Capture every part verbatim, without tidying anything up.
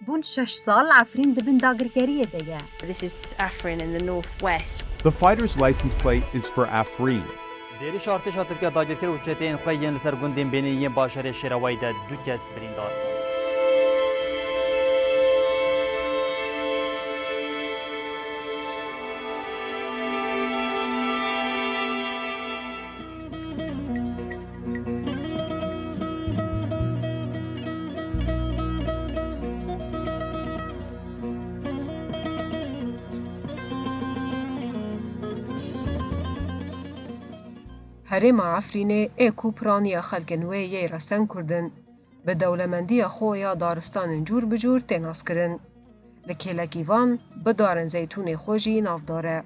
Bûn şeş sal Efrîn di bin dagirkeriyê de ye. This is Afrin in the northwest. The fighter's license plate is for Afrin. Di êrişa artêşa Tirkiye dagirker û çeteyên xwe yên li ser gundên bênî yên bajarê Şêrawayî de du kes birîndar bûn. Herêma Efrînê ê ku piraniya xelkên wê yê resen Kurd in, bi dewlemendiya xwe ya daristanên cûr bi cûr tê naskirin. Li kêlekî van bi darên zeytûnê xwe jî navdar e.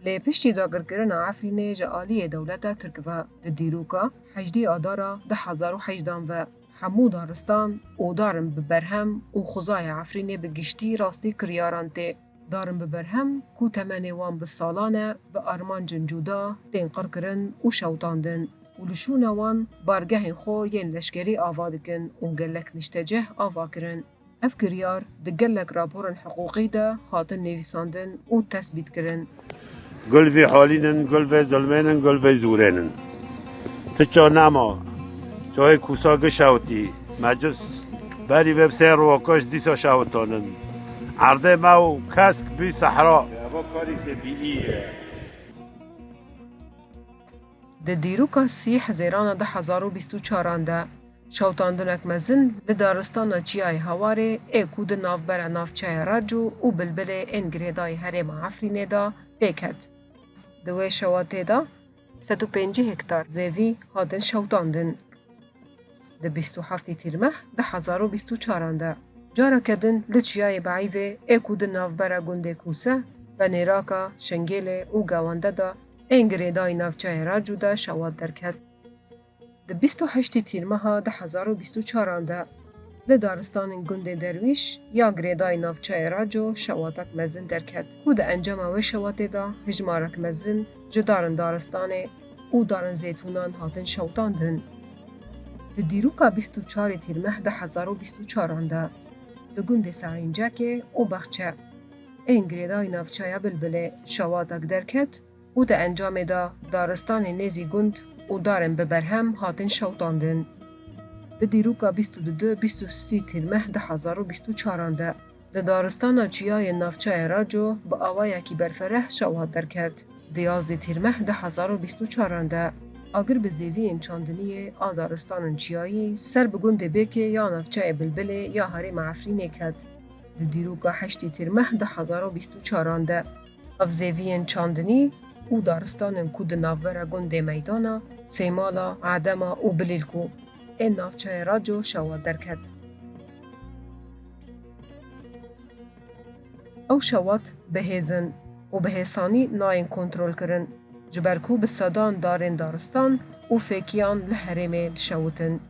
Lê piştî dagirkirina Efrînê ji aliyê dewleta Tirk ve, di dîroka hejdê Adara du hezar û hejdan ve hemû daristan û darên bi berhem û xwezayê Efrînê bi giştî rastî kiryaran tê. Darên bi berhem ku temenê wan bi salan e, bi armancên cuda tên qirkirin û şewitandin û li şûna wan bargehên xwe yên leşkerî ava dikin û gelek niştecih ava kirin. Ev kiryar di gelek raporên hiqûqî de hatin nivîsandin û tesbît kirin. Gul vî halîn in, gul vê zilmên in, gul vê zûrên in. Ti ça nema, çayê kûsa gişewtî, meclis berî vê bi sê roka ji dîsa şewitandin. Erdê me û kesk bî sehra. Eva karî tebîî ye. Di dîroka sî Hezêrana du hezar û bîst û çaran de, şewtandinek mezin li daristana Çiyayê Hawarê ê ku di navbera navçeya Raco û Bilbilê ên girêdayî herêma Efrînê de pêk hat. Di wê şewatê de sed û pêncî hektar zêvî hatin şewtandin. Di bîst û heftê Tîrmeh du hezar û bîst û çaran de, careke din li Çiyayê Beîvê ê ku di navbera gundê Kûse, Benêraka, Şingêlê û Gewende de ên girêdayî navçeyê Raco de şewat derket. Di bîst û heştê Tîrmeha du hezar û bîst û çaran de li daristanên gundê Derwîş ya girêdayî navçeyê Raco şewatek mezin derket ku di encama wê şewatê de hijmarek mezin ji darên daristanê û darên zeytûnan hatin şewitandin. Di dîroka bîst û çarê Tîrmeh du hezar û bîst û çaran de di gundê Serîncekê û Bexçe ên girêdayî navçeya Bilbilê şewatek derket û di encamê de daristanê nêzî gund û darên bi berhem hatin şewitandin. Di dîroka bîst û du, bîst û sê Tîrmeh du hezar û bîst û çaran de li daristana Çiyayê navçeyê Raco bi awayekî berfereh şewat derket. Di yazdê Tîrmeh du hezar û bîst û çaran de agir bi zêviyên çandiniyê a daristanên çiyayî ser bi gundê Bêkê ya navçeyê Bilbilê ya herêma Efrînê ket. Di dîroka heştê Tîrmeh du hezar û bîst û çaran de ev zêviyên çandinî û daristanên ku di navbera gundê Meydana, Sêmala, Edema û Bilîlkû ên navçeyê Raco şewat derket. Ew şewat bi hêz in û bi hêsanî nayên kontrolkirin, ji ber ku bi sedan darên daristan û fêkiyan li herêmê dişewitin.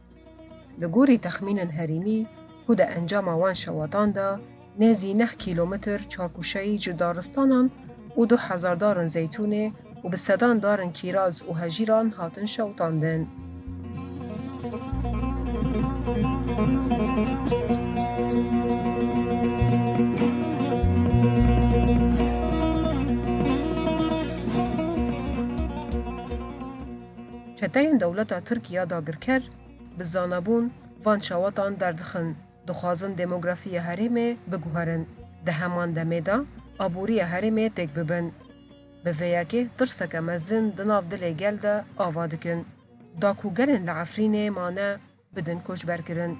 Li gorî texmînên herêmî ku di encama wan şewatan de nêzî neh kîlometr çarkûşeyî ji daristanan û du hezar darên zeytûnê û bi sedan darên kîraz û hejîran hatin şewitandin. Çeteyên dewleta Tirk ya dagirker bi zanabûn van şewatan derdixin. Dixwazin demografiya herêmê biguherin. Di heman demê de aboriya herêmê têk bibin. Bi vê yekê tirseke mezin di nav dilê gel de ava dikin. Da ku gelên li Efrînê mane bidin koçberkirin.